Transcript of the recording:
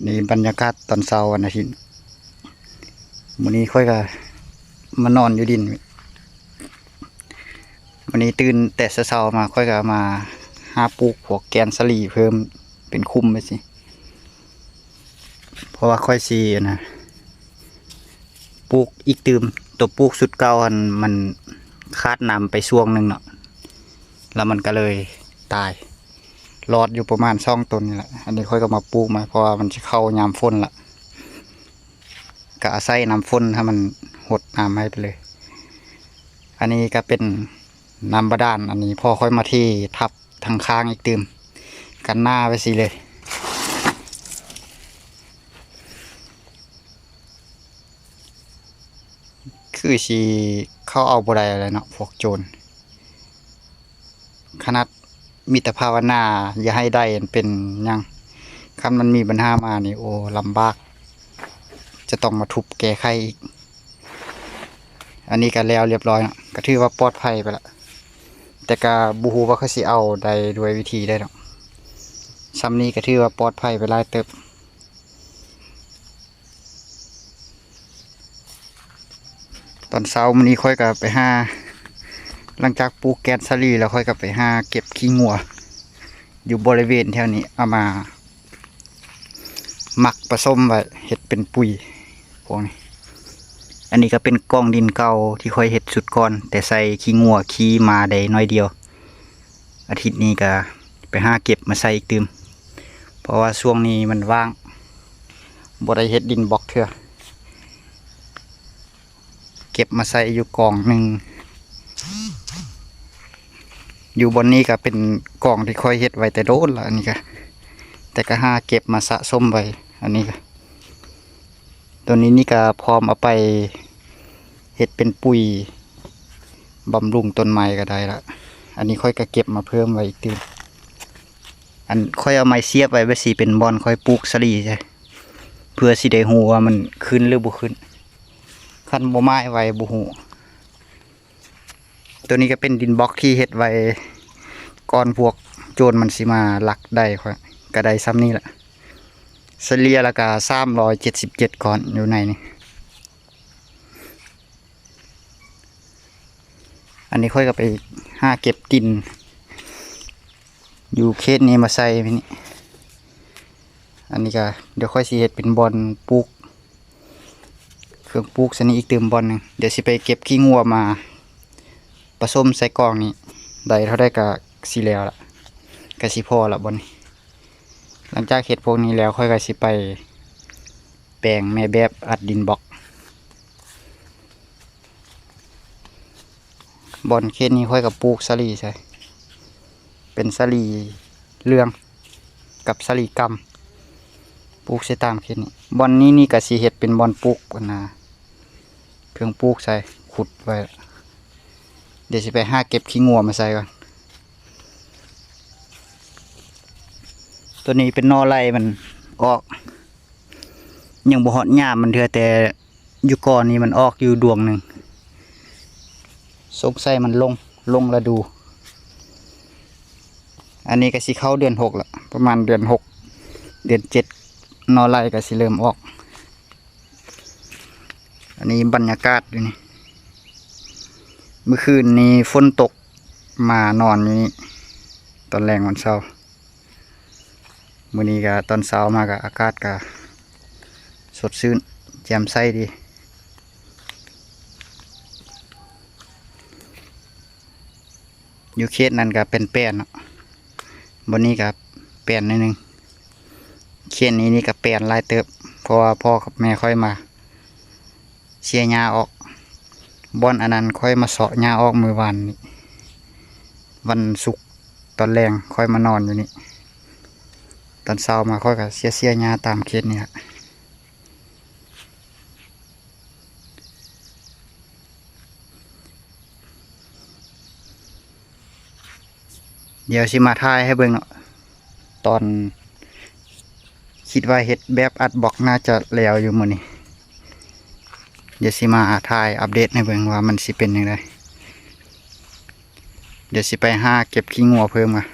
ນີ້ບັນຍາກາດຕອນເຊົ້າວັນອາທິດ. ມື້ນີ້ຂ້ອຍກໍມານອນຢູ່ດິນ. ມື້ນີ້ຕື່ນແຕ່ເຊົ້າໆມາ ຂ້ອຍກໍມາຫາປູກພວກແກ່ນສາລີເພີ່ມເປັນຄຸ້ມໄປຊີ້ ເພາະວ່າຂ້ອຍຊິ ອັນນະ ປູກອີກຕື່ມ. ຕົວປູກຊຸດເກົ່າຫັ້ນມັນຂາດນ້ຳໄປຊ່ວງໜຶ່ງເນາະ ແລ້ວມັນກໍເລີຍຕາຍ. ລອດຢູ່ປະມານສອງຕົ້ນນີ້ແຫຼະ. ອັນນີ້ຂ້ອຍກໍມາປູກໃໝ່ ເພາະວ່າມັນຊິເຂົ້າຍາມຝົນລະ ກໍອາໄສນ້ຳຝົນໃຫ້ມັນຫົດນ້ຳໃຫ້ໄປເລີຍ. ອັນນີ້ກໍເປັນນ້ຳບາດານ ອັນນີ້ພໍ່ຂ້ອຍມາເທທັບທາງຂ້າງອີກຕື່ມ ກັນໜ້າໄວ້ຊີ້ເລີຍ. ຄືຊິເຂົ້າເອົາບໍ່ໄດ້ແລ້ວເນາະ ພວກໂຈນ. ຂະໜາດມີແຕ່ພາວະນາຢ່າໃຫ້ໄດ້ເປັນຫຍັງ, ຄັນມັນມີບັນຫາມານີ້ ໂອ້ ລຳບາກ ຈະຕ້ອງມາທຸບແກ້ໄຂອີກ. ອັນນີ້ກໍແລ້ວລຽບຮ້ອຍເນາະ ກໍຖືວ່າປອດໄພໄປລະ, ແຕ່ກໍບໍ່ຮູ້ວ່າເຂົາຊິເອົາໄດ້ດ້ວຍວິທີໃດເນາະ. ຊ່ຳນີ້ກໍຖືວ່າປອດໄພໄປຫຼາຍເຕີບ. ຕອນເຊົ້າມື້ນີ້ຂ້ອຍກໍໄປຫາ ຫຼັງຈາກປູກແກ່ນສາລີແລ້ວ ຂ້ອຍກໍໄປຫາເກັບຂີ້ງົວຢູ່ບໍລິເວນແຖວນີ້ ເອົາມາໝັກປະສົມໄວ້ເຮັດເປັນປຸຍພວກນີ້. ອັນນີ້ກໍເປັນກອງດິນເກົ່າທີ່ຂ້ອຍເຮັດຊຸດກ່ອນ ແຕ່ໃສ່ຂີ້ງົວຂີ້ໝາໄດ້ໜ້ອຍດຽວ. ອາທິດນີ້ກະໄປຫາເກັບມາໃສ່ອີກຕື່ມ ເພາະວ່າຊ່ວງນີ້ມັນວ່າງ ບໍ່ໄດ້ເຮັດດິນບລັອກເທື່ອ. ເກັບມາໃສ່ຢູ່ກອງໜຶ່ງ ຢູ່ບ່ອນນີ້ກະເປັນກອງທີ່ຂ້ອຍເຮັດໄວ້ແຕ່ໂດນລະ ອັນນີ້ກະ ແຕ່ກະຫາເກັບມາສະສົມໄວ້. ອັນນີ້ກະ ຕົວນີ້ນີ້ກະພ້ອມເອົາໄປເຮັດເປັນປຸຍບຳລຸງຕົ້ນໄມ້ກໍໄດ້ລະ. ອັນນີ້ຂ້ອຍກະເກັບມາເພີ່ມໄວ້ອີກຕື່ມ. ອັນຂ້ອຍເອົາໄມ້ສຽບໄວ້ແບບຊີ້ເປັນບ່ອນຂ້ອຍປູກສາລີໃສ່ ເພື່ອຊິໄດ້ຮູ້ວ່າມັນຂຶ້ນຫຼືບໍ່ຂຶ້ນ, ຄັນບໍ່ໝາຍໄວ້ບໍ່ຮູ້. ຕົວນີ້ກໍເປັນດິນບລັອກທີ່ເຮັດໄວ້ກ່ອນພວກໂຈນມັນຊິມາລັກໄດ້ ຂ້ອຍກໍໄດ້ຊ່ຳນີ້ລະ. ສະເລ່ຍລະກະສາມຮ້ອຍເຈັດສິບເຈັດກ້ອນຢູ່ໃນນີ້. ອັນນີ້ຂ້ອຍກໍໄປຫາເກັບດິນຢູ່ເຂດນີ້ມາໃສ່ນີ້. ອັນນີ້ກໍດຽວຂ້ອຍຊິເຮັດເປັນບ່ອນປູກເຄື່ອງປູກຊະນີ້ອີກຕື່ມບ່ອນໜຶ່ງ. ດຽວຊິໄປເກັບຂີ້ງົວມາປະສົມໃສ່ກອງນີ້ ໄດ້ເທົ່າໃດກໍຊິແລ້ວລະ ກໍຊິພໍລະບ່ອນນີ້. ຫຼັງຈາກເຮັດພວກນີ້ແລ້ວ ຂ້ອຍກໍຊິໄປແປງແມ່ແບບອັດດິນບລັອກ. ບ່ອນເຂດນີ້ຂ້ອຍກໍປູກສາລີໃສ່ ເປັນສາລີເຫຼືອງກັບສາລີກຳ ປູກໃສ່ຕາມເຂດນີ້. ບ່ອນນີ້ນີ້ກໍຊິເຮັດເປັນບ່ອນປູກ ອັນນະ ເຄື່ອງປູກໃສ່ ຂຸດໄວ້. ດຽວຊິໄປຫາເກັບຂີ້ງົວມາໃສ່ກ່ອນ. ຕົວນີ້ເປັນໜໍ່ໄລ່ມັນອອກ ຍັງບໍ່ຮອດຍາມມັນເທື່ອ ແຕ່ຢູ່ກ່ອນນີ້ມັນອອກຢູ່ດວງໜຶ່ງ ສົງໄສມັນລົງ ລົງລະດູ. ອັນນີ້ກໍຊິເຂົ້າເດືອນຫົກລະ ປະມານເດືອນຫົກ ເດືອນເຈັດ ໜໍ່ໄລ່ກໍຊິເລີ່ມອອກ. ອັນນີ້ບັນຍາກາດຢູ່ນີ້ ມື້ຄືນນີ້ຝົນຕົກ ມານອນຢູ່ນີ້ຕອນແລງວັນເສົາ. ມື້ນີ້ກະຕອນເຊົ້າມາກະອາກາດກະສົດຊື່ນແຈ່ມໃສດີ. ຢູ່ເຂດນັ້ນກະແປນໆເນາະ ບ່ອນນີ້ກະແປນໜ້ອຍໜຶ່ງ. ເຂດນີ້ນີ້ກະແປນຫຼາຍເຕີບ ເພາະວ່າພໍ່ກັບແມ່ຂ້ອຍມາເຊຍຫຍ້າອອກ. ບ່ອນອັນນັ້ນຂ້ອຍມາເຊາະຫຍ້າອອກມື້ວານນີ້ ວັນສຸກຕອນແລງຂ້ອຍມານອນຢູ່ນີ້. ຕອນເຊົ້າມາຂ້ອຍກະເຊຍໆຫຍ້າຕາມເຂດນີ້ລະ. ດຽວຊິມາຖ່າຍໃຫ້ເບິ່ງເນາະ ຕອນ ຄິດວ່າເຮັດແບບອັດບລັອກໜ້າຈະແລ້ວຢູ່ມື້ນີ້. ດຽວຊິມາຖ່າຍອັບເດດໃຫ້ເບິ່ງວ່າມັນຊິເປັນຈັ່ງໃດ. ດຽວຊິໄປຫາເກັບຂີ້ງົວເພີ່ມກ່ອນ.